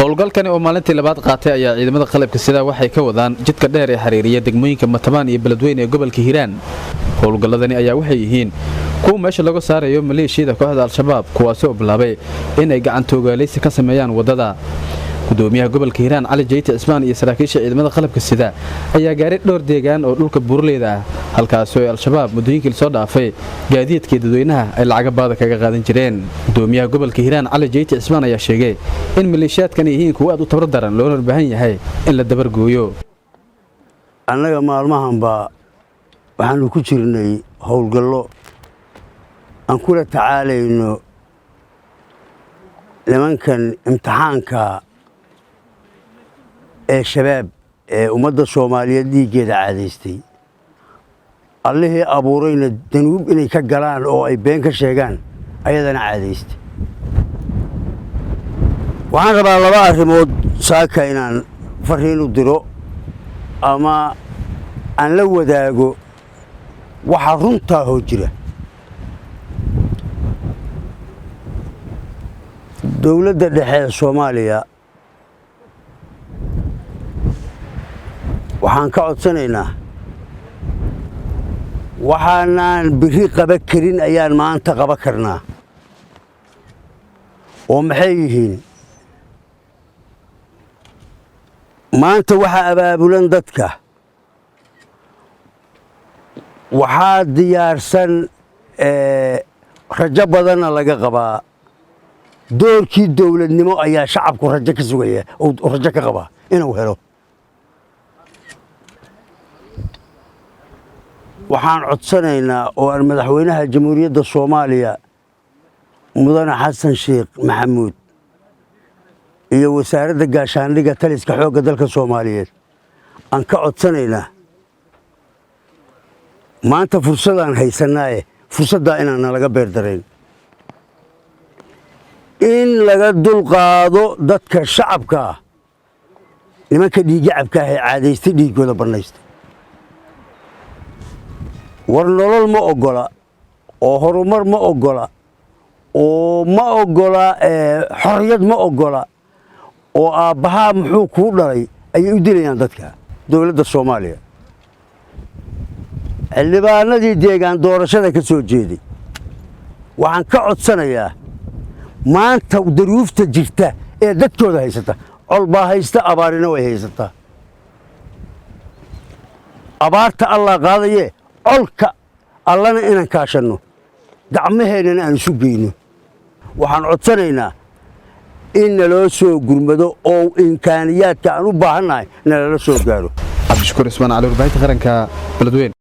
Howlgalkani oo maalintii labaad qaatay ayaa ciidamada qalabka sida waxay ka wadaan jidka dheer ee xiriiriya degmooyinka Matabaan iyo Beledweyne ee gobolka Hiiraan. Howlgalladani ayaa waxay yihiin kuwa meesha laga saarayo maleeshiyada kooxda Al-Shabaab, kuwaasi oo bilaabay in ay gacantoogaleysi ka sameeyaan waddada. Gudoomiyaha gobolka Hiiraan Cali Jeyti Cismaan iyo saraakiisha ciidamada qalabka sida ayaa gaaray dhowr deegaan oo dhulka buuraleyda ah, halkaasi oo Al-Shabaab muddooyinkii soo dhaafay gaadiidkii dadweynaha ay lacaga baada kaga qaadan jireen. Gudoomiyaha gobolka Hiiraan Cali Jeyti Cismaan ayaa sheegay in maleeshiyaadkan yihiin kuwo aad u tabar daran, loona baahan yahay in la dabargooyo. Annaga maalmahanba waxaanu ku jirnay howlgallo aan kula tacaalayno nimankan imtixaanka ee Shabaab ee ummadda Soomaaliyeed dhiiggeeda caadaystay, Allihii abuurayna danuub inay ka galaan oo ay been ka sheegaan ayadana caadaystay. Waxaan rabaa laba arrimood saaka inaan fariin u diro ama aan la wadaago waxaa runtaahoo jira. Dowladda dhexe ee Soomaaliya waxaan ka codsanaynaa, waxaanaan biri qaba karin ayaan maanta qaba karnaa. Oo maxay yihiin? Maanta waxaa abaabulan dadka, waxaa diyaarsan, rajo badanna laga qabaa. Doorkii dowladnimo ayaa shacabku rajo ka sugaya, rajo ka qabaa inuu helo. Waxaan codsanaynaa oo aan madaxweynaha Jamhuuriyadda Soomaaliya, Mudane Xasan Sheekh Maxamuud, iyo Wasaaradda Gaashaandhigga, Taliska Xoogga Dalka Soomaaliyeed aan ka codsanaynaa, maanta fursadaan haysannaaye, fursaddaa inaan nalaga beerdarayn, in laga dulqaado dadka shacabkaa nimanka dhiiggacabka ah ee caadaystay dhiiggooda bannaysta. War nolol ma oggola oo horumar ma oggola oo ma oggola, xorriyad ma oggola, oo aabbahaa muxuu kuu dhalay ayay u dilayaan dadka. Dowladda Soomaaliya, xildhibaanadii deegaan doorashada ka soo jeeday, waxaan ka codsanayaa maanta daruufta jirta ee dadkooda haysata. Col baa haysta, abaarina way haysataa. Abaarta Allaa qaadayee, colka Allana inaan kaashanno, gacmaheennana aan isu geyno. Waxaan codsanaynaa in naloo soo gurmado oo imkaaniyaadka aan u baahannahay nalala soo gaaro. Cabdishakuur Ismaan Cali, warbaahinta qaranka, Beledweyne.